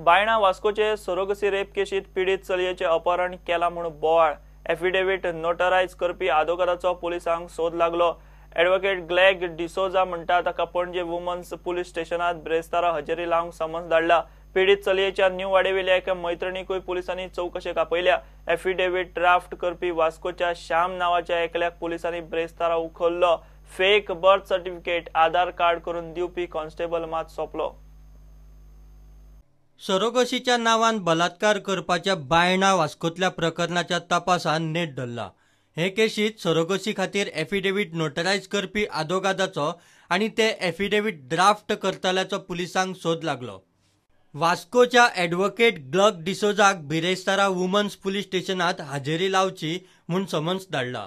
Baina वास्कोचे surrogacy rape केशीत पीडित चलयेचे अपहरण केला म्हूण बोवाळ. एफिडेव्हिट नोटरायज करपी आदोगादाचो पुलिसांक सोद लागलो. एडवोकेट ग्लॅग डिसोजा म्हणटा ताका पणजे वुमन्स पुलीस स्टेशनात ब्रेस्तारा हजेरी लावंक समन्स धाडला. पीडित चलयेच्या न्यू वाडेवेल्या एका मैत्रिणीकूय पुलिसांनी चवकशेक आपयल्या. एफिडेव्हिट ड्राफ्ट करपी वास्कोच्या श्याम नावाच्या एकल्याक पुलिसांनी ब्रेस्तारा उखल्लो. Fake birth certificate, Aadhaar card करून दिवपी कॉन्स्टेबल मात सोंपलो. सरोगसीच्या नावान बलात्कार करपाच्या बायणा वास्कोतल्या प्रकरणाच्या तपासान नेट धरला. हे केशीत सरोगसी खातीर एफिडेव्हिट नोटरायज करपी आदोगादाचो आनी ते एफिडेव्हिट ड्राफ्ट करतल्याचो पुलिसांक सोद लागलो. वास्कोच्या एडवोकेट ग्लक डिसोजाक बिरेस्तारा वुमन्स पुलीस स्टेशनात हाजेरी लावची म्हूण समन्स धाडला.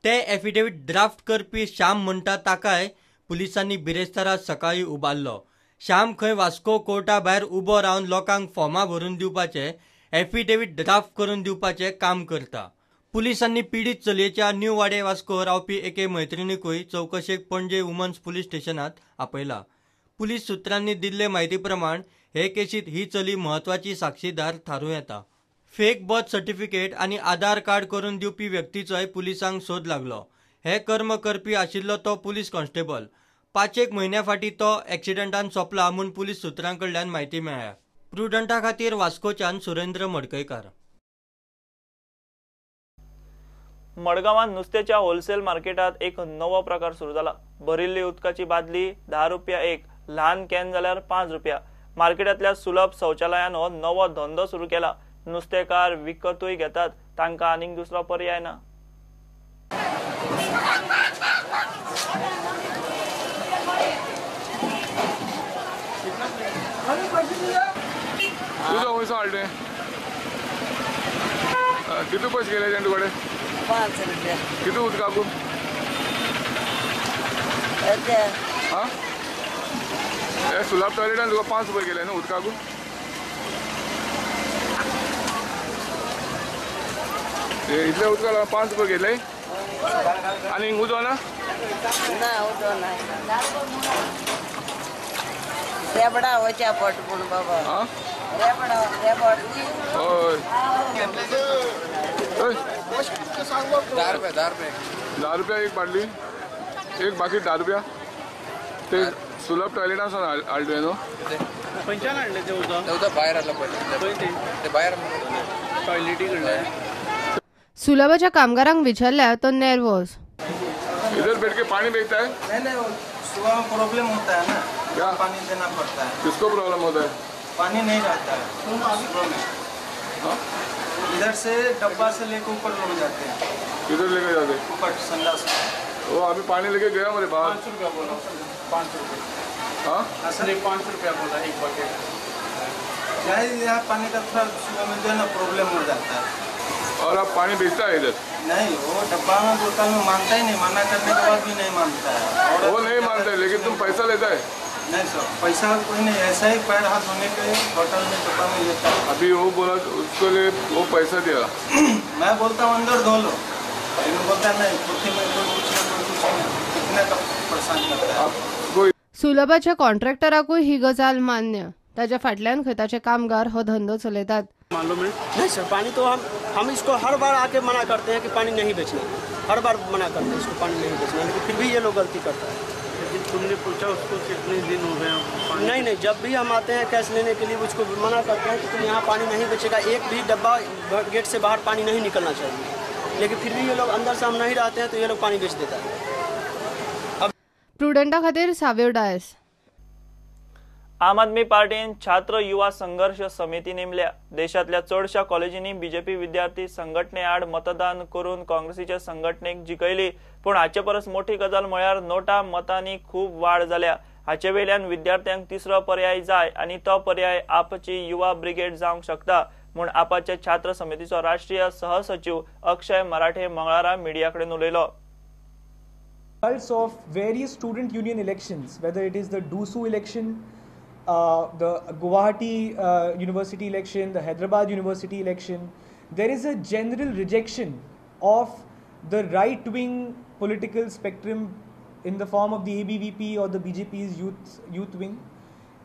ते एफिडेव्हिट ड्राफ्ट करपी श्याम म्हणटा ताकाय पुलिसांनी बिरेस्तारा सकाळी उबारलो. श्याम खंय वास्को कोर्टा भायर उबो रावन लोकांक फॉर्मां भरून दिवपाचे, एफिडेव्हिट ड्राफ्ट करून दिवपाचे काम करता. पुलिसांनी पीडित चलयेच्या न्यू वाडे वास्को रावपी एके मैत्रिणीकूय चवकशेक पणजे वुमन्स पुलीस स्टेशनात आपयला. पुलीस सुत्रांनी दिल्ले म्हायती प्रमाण हे केशीत ही चली म्हत्वाची साक्षीदार थारूं येता. फेक बर्थ सर्टिफिकेट आनी आधार कार्ड करून दिवपी व्यक्तीचोय पुलिसांक सोद लागलो. हे कर्म करपी आशिल्लो तो पुलीस कॉन्स्टेबल. 5-1 म्हयन्या फाटीं तो एक्सिडंटान सोंपला म्हूण पुलीस सुत्रां कडल्यान म्हायती मेळ्ळ्या. प्रुडंटा खातीर वास्कोच्यान सुरेंद्र मडकयकार. मडगांवांत नुस्त्याच्या होलसेल मार्केटात एक नवो प्रकार सुरू जाला. भरिल्ली उदकाची बादली 10 रुपया एक, ल्हान can जाल्यार 5 रुपया. मार्केटांतल्या सुलभ शौचालयान हो नवो धंदो सुरू केला. नुस्तेकार विकतूय घेतात, तांकां आनीक दुसरो पर्याय ना. किती पैसे गेले तुझ्याकडे? 5 रुपये. किती उदकाकू? हा, सुलभ टॉयलेटान तुका 5 रुपये गेले न्हू उदकाकू? इतले उदका 5 रुपये गेले आनी उदक ना? ना, उदक ना. रेबडा वच्या पट पूण बाबा. रेबडा रेबड. हय. 10 रुपये, 10 रुपये. 10 रुपया एक बाटली, एक बाकी 10 रुपया. ते सुलभ टॉयलेटान सावन हाडले न्हू? खंयच्यान हाडले ते उदक? ते उदक भायर हाडला पयलीं, ते भायर टॉयलेटी कडल्यान. सुलभाच्या कामगारांक विचारल्यार तो नेर्वोज. इधर बैठ के पानी बेचता है? नहीं नहीं, सुबह में प्रॉब्लम होता है ना, क्या पानी देना पड़ता है. किसको प्रॉब्लम होता है? पानी नहीं रहता है सुबह में. हाँ? इधर से डब्बा से लेके ऊपर लोग जाते हैं. किधर लेके जाते हैं? ऊपर संडास. वो अभी पानी लेके गया मेरे बाहर. 5 रुपया बोला. 5 रुपये. हाँ सर, 5 रुपया बोला एक बकेट. यहाँ पानी का थोड़ा सुबह में जो है ना प्रॉब्लम हो जाता है. और आप पानी बेचता है इधर? नहीं, वो डब्बा में बोतल में मानता ही नहीं, मना करने के बाद भी नहीं मानता है. वो नहीं मानता है, लेकिन तुम पैसा लेता है? नहीं सर, पैसा कोई नहीं, ऐसा ही पैर हाथ धोने के बोतल में डब्बा में लेता है. अभी वो बोला उसको लिए वो पैसा दिया. मैं बोलता हूँ अंदर धो लो, लेकिन बोलता है नहीं, कुर्ती में कोई कुछ नहीं, कोई कुछ नहीं, कितने का परेशान करता है. सुलभाच्या कॉन्ट्रॅक्टराकूय ही गजाल मान्य. ताच्या फाटल्यान खंय ताचे कामगार हो धंदो चलयतात. मालूम है? नहीं सर, पानी तो हम इसको हर बार आके मना करते हैं कि पानी नहीं बेचना, हर बार मना करते हैं इसको पानी नहीं बेचना, लेकिन फिर भी ये लोग गलती करता है. लेकिन तुमने पूछा उसको कितने दिन हो गए? नहीं नहीं, जब भी हम आते हैं कैश लेने के लिए उसको मना करते हैं कि तुम यहाँ पानी नहीं बेचेगा, एक भी डब्बा गेट से बाहर पानी नहीं निकलना चाहिए, लेकिन फिर भी ये लोग अंदर से हम नहीं रहते हैं तो ये लोग पानी बेच देता है. अब प्रुडंटा खातीर साव्यो डायस. आम आदमी पार्टीन छात्र युवा संघर्ष समिती नेमल्या. देशांतल्या चडशा कॉलेजींनी बीजेपी विद्यार्थी संघटने आड मतदान करून काँग्रेसीच्या संघटनेक जिखयली. पूण हाचे परस मोठी गजाल म्हळ्यार नोटा मतांनी खूब वाड जाल्या. हाचे वेल्यान विद्यार्थ्यांक तिसरो पर्याय जाय आनी तो पर्याय आपची युवा ब्रिगेड जावंक शकता म्हूण आपाच्या छात्र समितीचो राष्ट्रीय सहसचिव अक्षय मराठे मंगळारा मिडिया कडेन उलयलो. Results of various student union elections, whether it is the DUSU election, the Guwahati University election, the Hyderabad University election, there is a general rejection of the right-wing political spectrum in the form of the ABVP or the BJP's youth wing.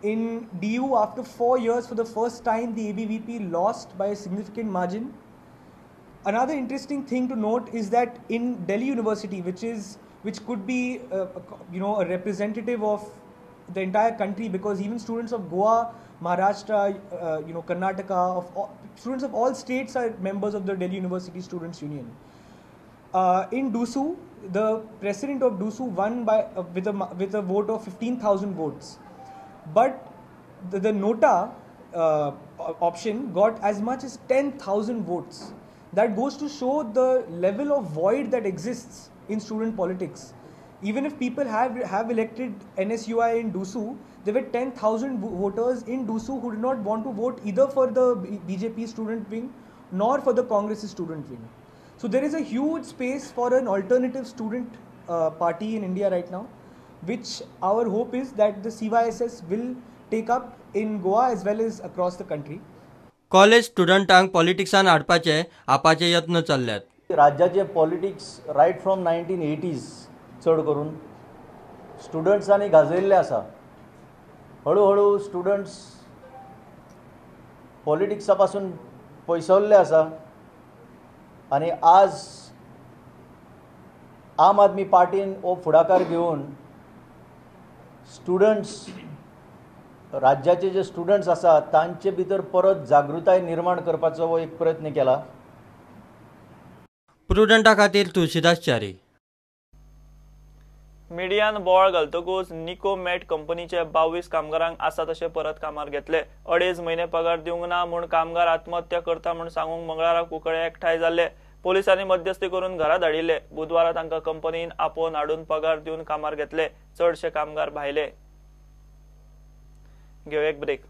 In DU, after 4 years, for the first time, the ABVP lost by a significant margin. Another interesting thing to note is that in Delhi University, which could be a representative of the entire country, because even students of Goa, Maharashtra, Karnataka, students of all states are members of the Delhi University Students' Union. In DUSU, the president of DUSU won by with a vote of 15,000 votes, but the NOTA option got as much as 10,000 votes. That goes to show the level of void that exists in student politics. Even if people have elected NSUI in DUSU, there were 10,000 voters in DUSU who did not want to vote either for the BJP student wing nor for the Congress student wing. So there is a huge space for an alternative student party in India right now, which our hope is that the CYSS will take up in Goa as well as across the country. College स्टुडंटांक पॉलिटिक्सान हाडपाचे आपाचे यत्न चल्ल्यात. राज्याचे politics right from 1980s चड करून स्टुडंट्सांनी गाजयल्लें आसा. हळूहळू students पॉलिटिक्सा पासून पयसवल्ले आसा आनी आज आम आदमी पार्टीन हो फुडाकार घेवन स्टुडंट्स राज्याचे जे स्टुडंट्स आसा तांचे भितर परत जागृताय निर्माण करपाचो हो एक प्रयत्न केला. प्रुडंटा खातीर तुळशीदास च्यारी. मिडियान बोवाळ घालतकूच निको मॅट कंपनीचे 22 कामगारांक आसा तशे परत कामार घेतले. 2.5 म्हयने पगार दिवंक ना म्हूण कामगार आत्महत्या करता म्हूण सांगूंक मंगळारा कुंकळे एकठांय जाल्ले. पोलिसांनी मध्यस्थी करून घरा धाडिल्ले. बुधवारा तांकां कंपनीन आपोवन हाडून पगार दिवन कामार घेतले. चडशे कामगार भायले. घेवया एक ब्रेक.